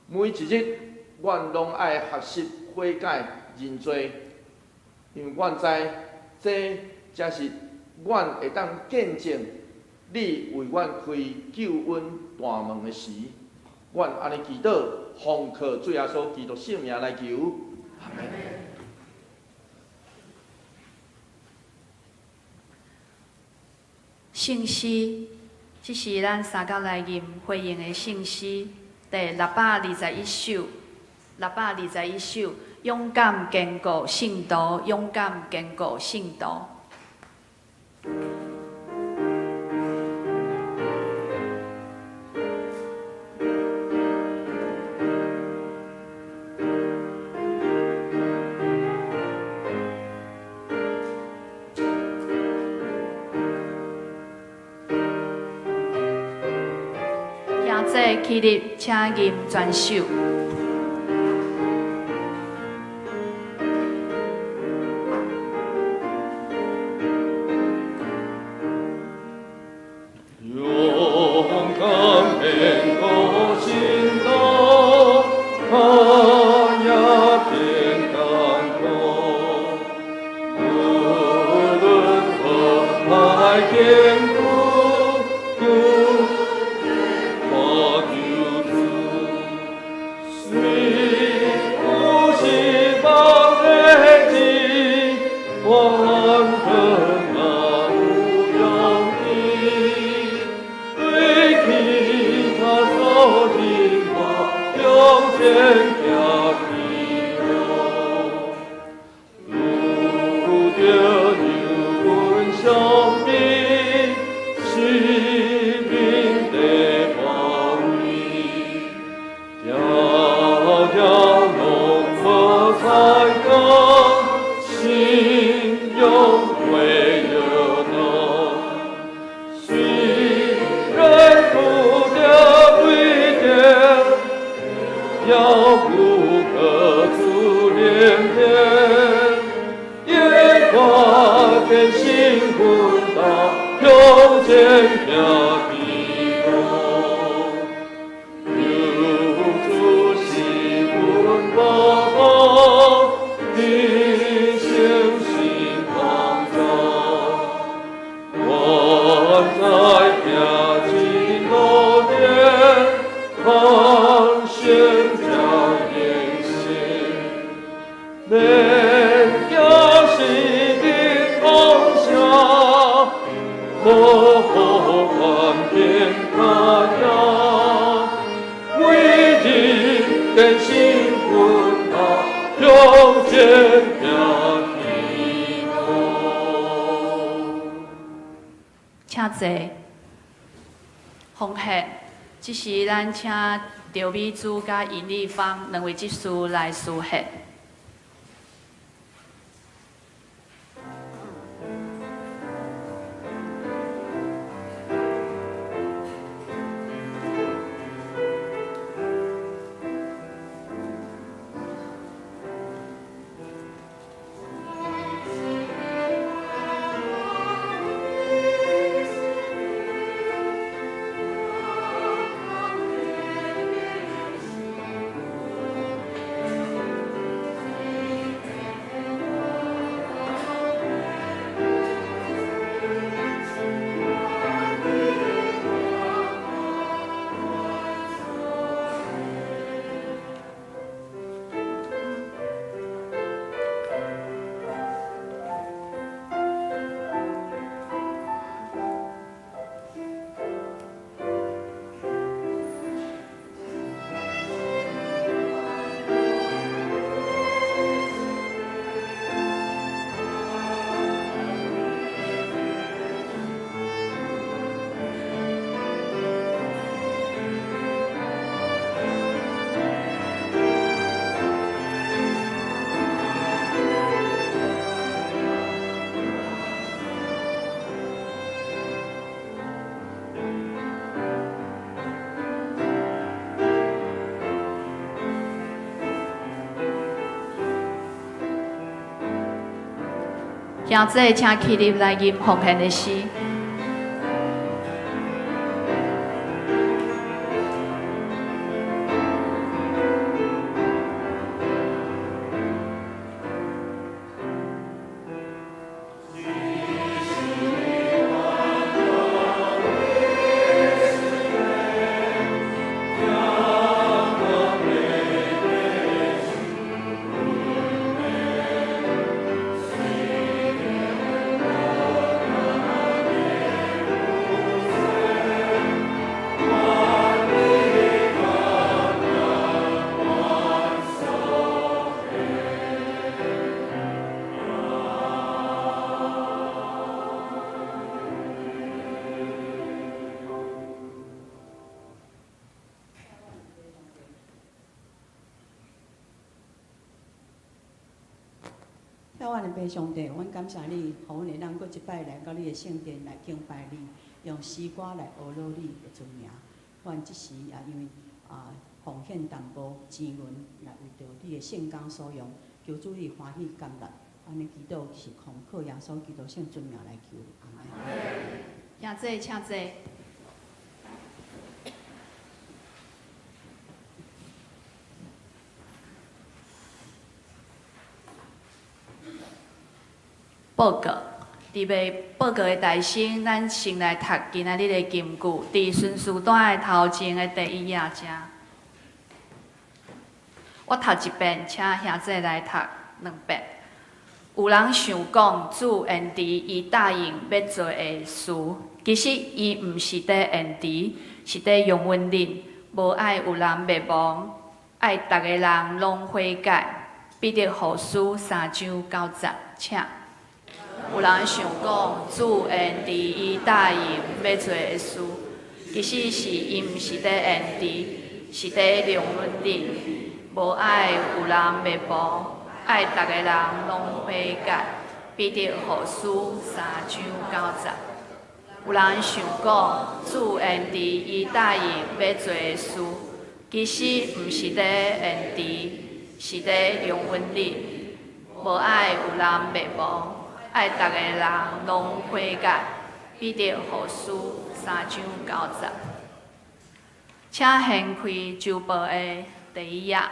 每一日，阮攏愛學習悔改認罪，因為阮知這才是阮會當見證你為阮開救恩大門的時。阮按呢祈禱，奉靠主耶穌基督聖名來求，阿們。聖詩，這是咱三甲來吟回應的聖詩，第621首，621首，勇敢堅固信徒，勇敢堅固信徒。起立，請吟全首。勇敢堅固心頭，脚也變艱苦。無論何海險谷，求我救主。雖有失望的日，頑強也有勇氣。對其他所認我，向前行去路。拄著牛群相比，生命的包圍，條條攏無彩光，信仰會搖動。雖然拄著對敵，遙不可及連天，眼看見新奮鬥，向前行去路。有主是阮保護，人生新光照。我在行這路程，看聖者言行，免驚死的風聲，無萬變甲行，每日堅心奮鬥，向前行去路。請坐。奉獻，這時咱請劉美珠佮尹麗芳兩位執事來司獻。兄姊，請起立來吟奉獻的詩。親愛的父上帝，阮感謝你，予阮會當閣一擺來到你的聖殿來敬拜你，用詩歌來呵咾你的尊名。阮阮這時也因為啊奉獻淡薄錢銀來為著你的聖工所用，求主你歡喜甘納，按呢祈禱是奉靠耶穌基督聖尊名來求，阿門。兄弟，請坐。報告，佇未報告的台先，咱先來讀今仔日的金句，佇順序單的頭前的第一頁遮。我讀一遍，請兄弟來讀兩遍。有人想講，主延遲伊答應欲做的事，其實伊毋是佇延遲，是佇容忍恁，無愛有人滅亡，愛逐个人攏悔改。彼得後書三章九節，請。有人想講，主延遲伊答應欲做的事，其實是伊毋是佇延遲，是佇容忍恁，無愛有人滅亡，愛逐个人攏悔改。彼得後書三章九節。有人想講，主延遲伊答應欲做的事，其實毋是佇延遲，是佇容忍恁，無愛有人滅亡，愛逐个人攏悔改。彼得後書三章九節。請掀開週報的第一頁，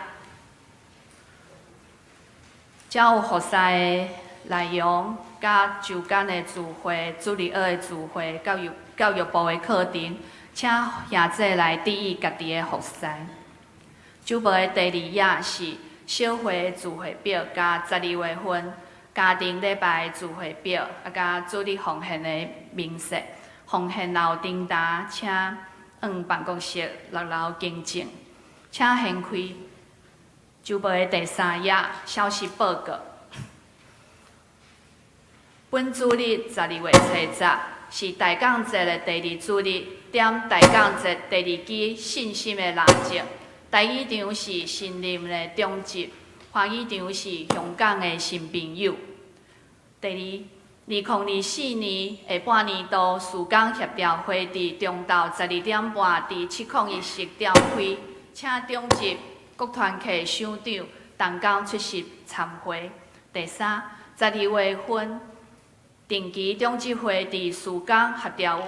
遮有服侍的內容，佮周間的聚會、主日學的聚會、教育教育部的課程，請兄弟來注意家己的服侍。週報的第二頁是小會的聚會表，佮12月份家庭禮拜的聚會表，啊，佮主日奉獻的明細。奉獻若有重擔，請往辦公室六樓更正。請掀開週報的第三頁，消息報告。本主日12月初10是大港節的第二主日，點大港節第二支信心的蠟燭。台語場是新林的長執，華語場是香港的新朋友。第二，2024年下半年度事工協調會佇中晝12點半佇701室召開，請長執各團體首長同工出席參會。第三，12月份定期長執會佇事工協調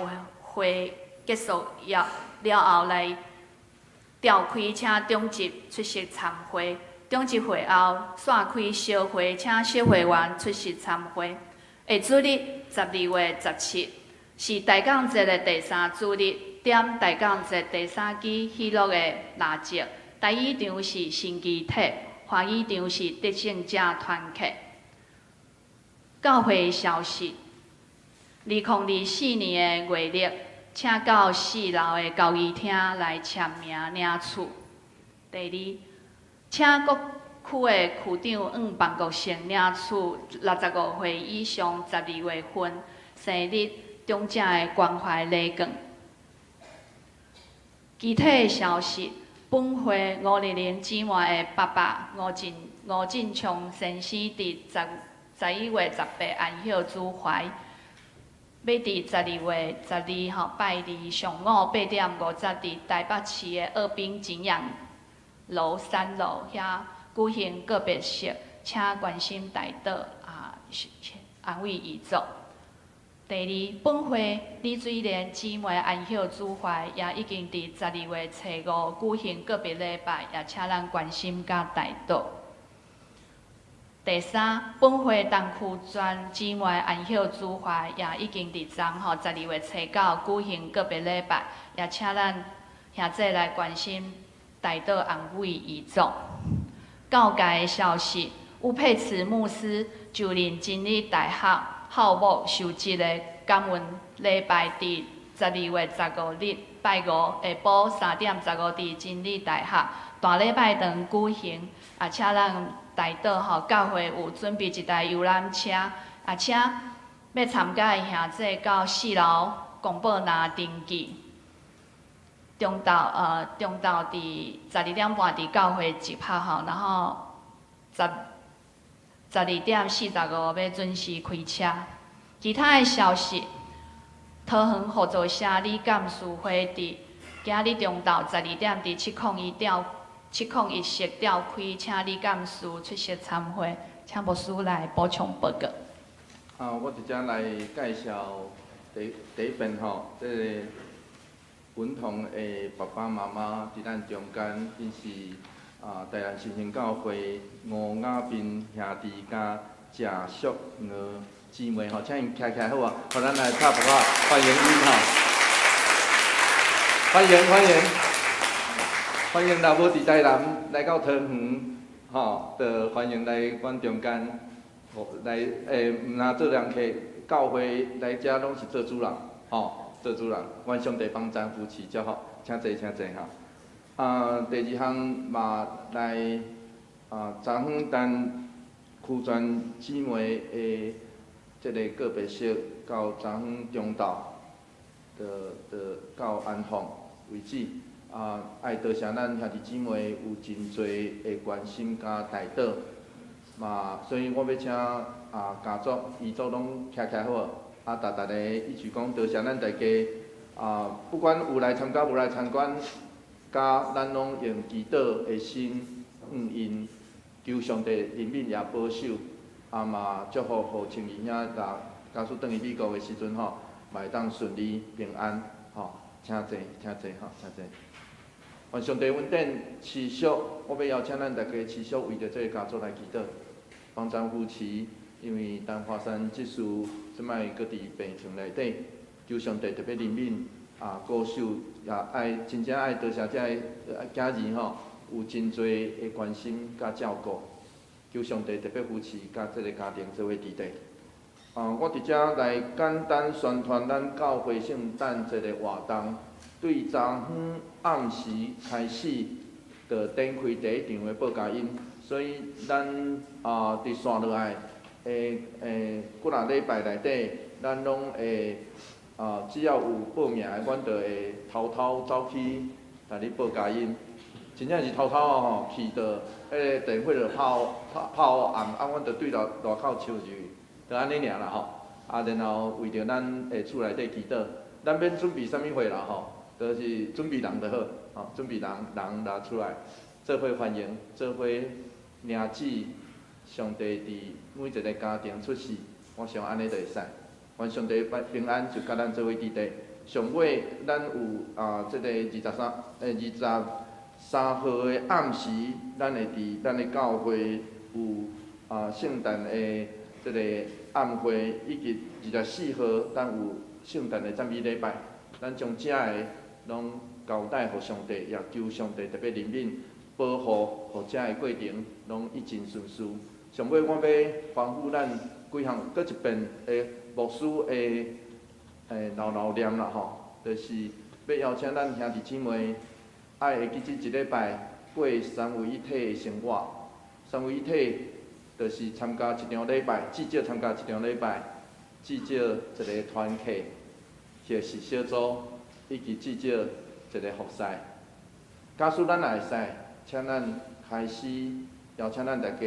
會結束了了後來召開，請長執出席參會。長執會後散開小會，請小會員出席參會。下主日12月17是大港節的第三主日，點大港節第三支喜樂的蠟燭。台語場是新基體，華語場是得勝者團契。教會消息：2024年的月曆，請到四樓的交誼廳來簽名領取。第二，請各區的區長往辦公室領取65歲以上12月份生日長者的關懷禮券。其他的消息，本會吳麗玲姊妹的爸爸吳進吳進昌先生佇十11月18安息主懷，欲佇12月12號拜二上午8點50佇台北市的奧濱景仰樓三樓遐舉行告別式，請關心代禱啊，安慰遺族。第二，本會李水蓮姊妹安息主懷，也已經佇12月初5舉行告別禮拜，也請咱關心佮代禱。第三，本會東區專姊妹安息主懷，也已經佇昨吼12月初9舉行告別禮拜，也請咱兄弟來關心代禱安慰遺族。教界的消息，吳佩慈牧師就任真理大學校牧受職的感恩禮拜，佇12月15日拜五下晡3點15佇真理大學大禮拜堂舉行，也請咱代禱吼，教會有準備一台遊覽車，也請欲參加的兄弟到四樓公報欄登記。中晝中晝佇12點半佇教會集合吼，然後十12點45欲準時開車。其他的消息，桃園合作社李監事會佇今仔日中晝12點佇701室召開，請李幹事出席參會，請牧師來補充報告。啊，我佇遮來介紹第一遍吼，這個文彤的爸爸媽媽佇咱中間，𪜶是台南新興教會吳雅彬兄弟佮謝淑娥姊妹吼，請𪜶徛起來好無？予咱來拍噗仔歡迎𪜶吼，歡迎歡迎歡迎，若無佇台南來到桃園吼，就歡迎來阮中間。來毋若做人客，教會來遮攏是做主人，吼，做主人。願上帝幫贊扶持祝福，請坐，請坐吼。第二項嘛來昨昏等區全姊妹的這个告別式，到昨昏中晝，就到安放為止。愛多謝咱兄弟姊妹有真濟的關心佮代禱。嘛，所以我欲請家族、遺族攏徛起來好無？逐逐个一起講多謝咱大家不管有來參加無來參觀，佮咱攏用祈禱的心，向𪜶求上帝憐憫也保守，嘛祝福予青兒兄若假使轉去美國的時陣吼，嘛會當順利平安吼，請坐，請坐吼，請坐。願上帝恩典持續，我欲邀請咱大家持續為著這个家族來祈禱。幫贊扶持，因為陳華山執事這擺閣佇病床內底，求上帝特別憐憫高壽也愛真正愛多謝這个囝兒吼，有真濟的關心佮照顧，求上帝特別扶持佮這个家庭做伙佇底。我佇遮來簡單宣傳咱教會聖誕節的活動，對昨昏暗時開始，就展開第一場的報佳音。所以咱佇紲落來的幾若禮拜內底，咱攏會只要有報名的，阮就會偷偷走去共你報佳音。真正是偷偷哦吼，去到彼个電火就拍拍暗，阮就對外口笑入去，就按呢爾啦吼。然後為著咱的厝內底祈禱，咱免準備啥物貨啦吼，就是準備人就好，吼，準備人，人來出來，做伙歡迎，做伙。領旨，上帝佇每一个家庭出世，我想按呢就會使。願上帝平安就佮咱做伙佇底。上尾，咱有這个23號的暗時，咱會佇咱的教會有聖誕的這个暗會，以及24號咱有聖誕的讚美禮拜。咱將遮个攏交代予上帝，也求上帝特別憐憫。保護，予遮个過程攏一盡順遂。上尾我欲吩咐咱幾項，閣一遍的牧師的嘮嘮念啦吼，就是欲邀請咱兄弟姊妹，愛會記這一禮拜過三位一體的生活。三位一體就是參加一場禮拜，至少參加一場禮拜，至少一个團契，或是小組，以及至少一个服侍。假使咱也會使。請咱開始邀請咱大家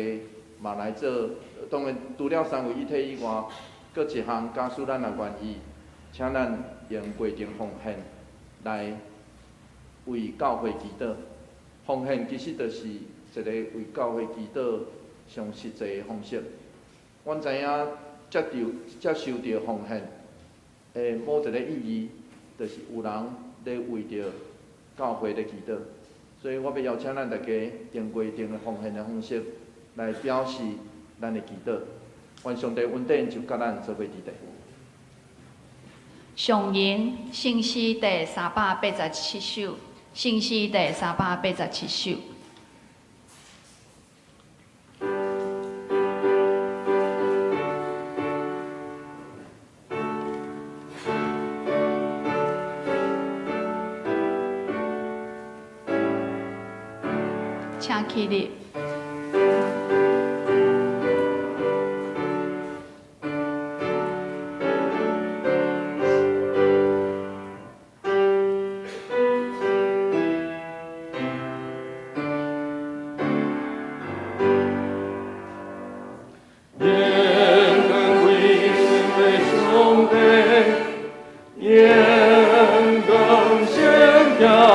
嘛來做，當然除了三位一體以外，閣一項，假使咱若願意，請咱用過程奉獻來為教會祈禱。奉獻其實就是一个為教會祈禱上實際的方式。阮知影接受著奉獻的某一个意義，就是有人咧為著教會咧祈禱。所以我欲邀請咱大家用過程的奉獻的方式來表示咱的祈禱。願上帝恩典就佮咱做伙佇底。上吟聖詩第387首，聖詩第387首。請起立。眼光歸心的上帝，眼光先行。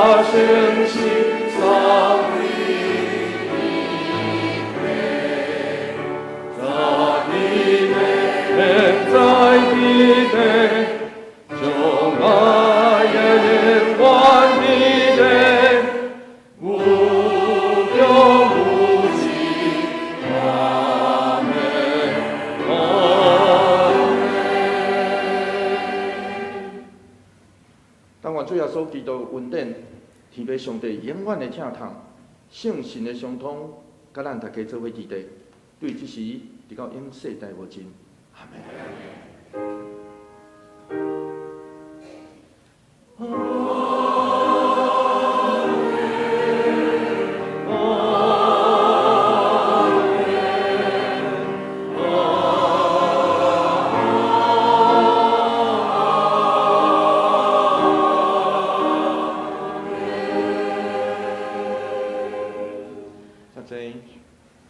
主耶穌基督恩典，天父上帝永遠的疼痛，聖神的相通，佮咱大家做伙佇咧，對這時直到永世代無盡。阿門。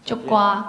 祝歌。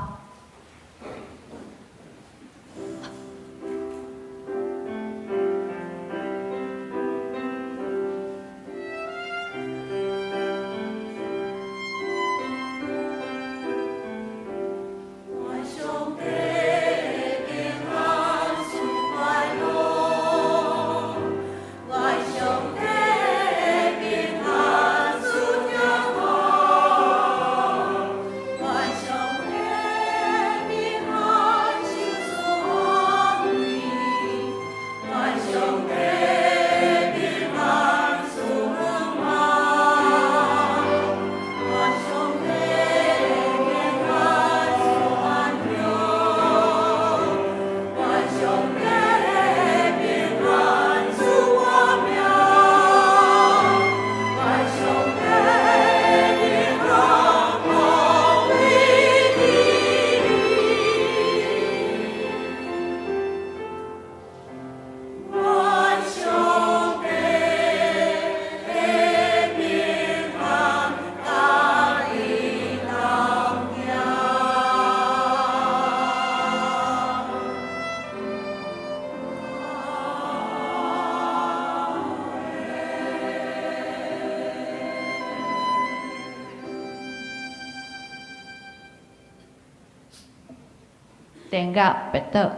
電樂別倒。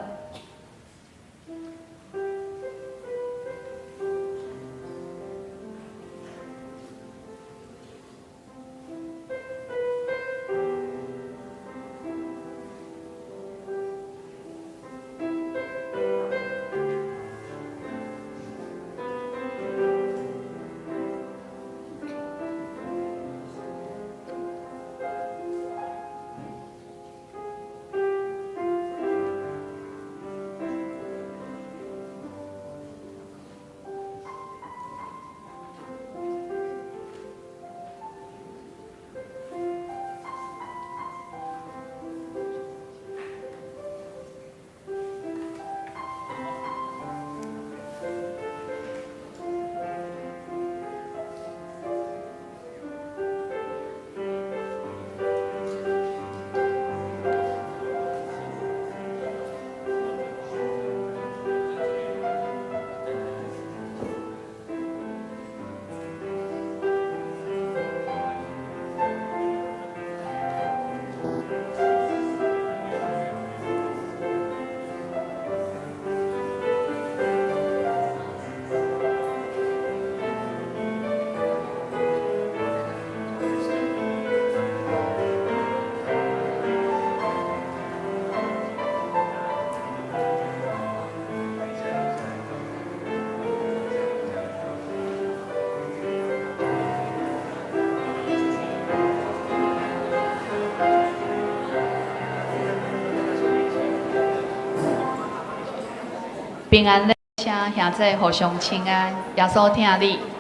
平安咧，請兄弟互相請安，耶穌疼你。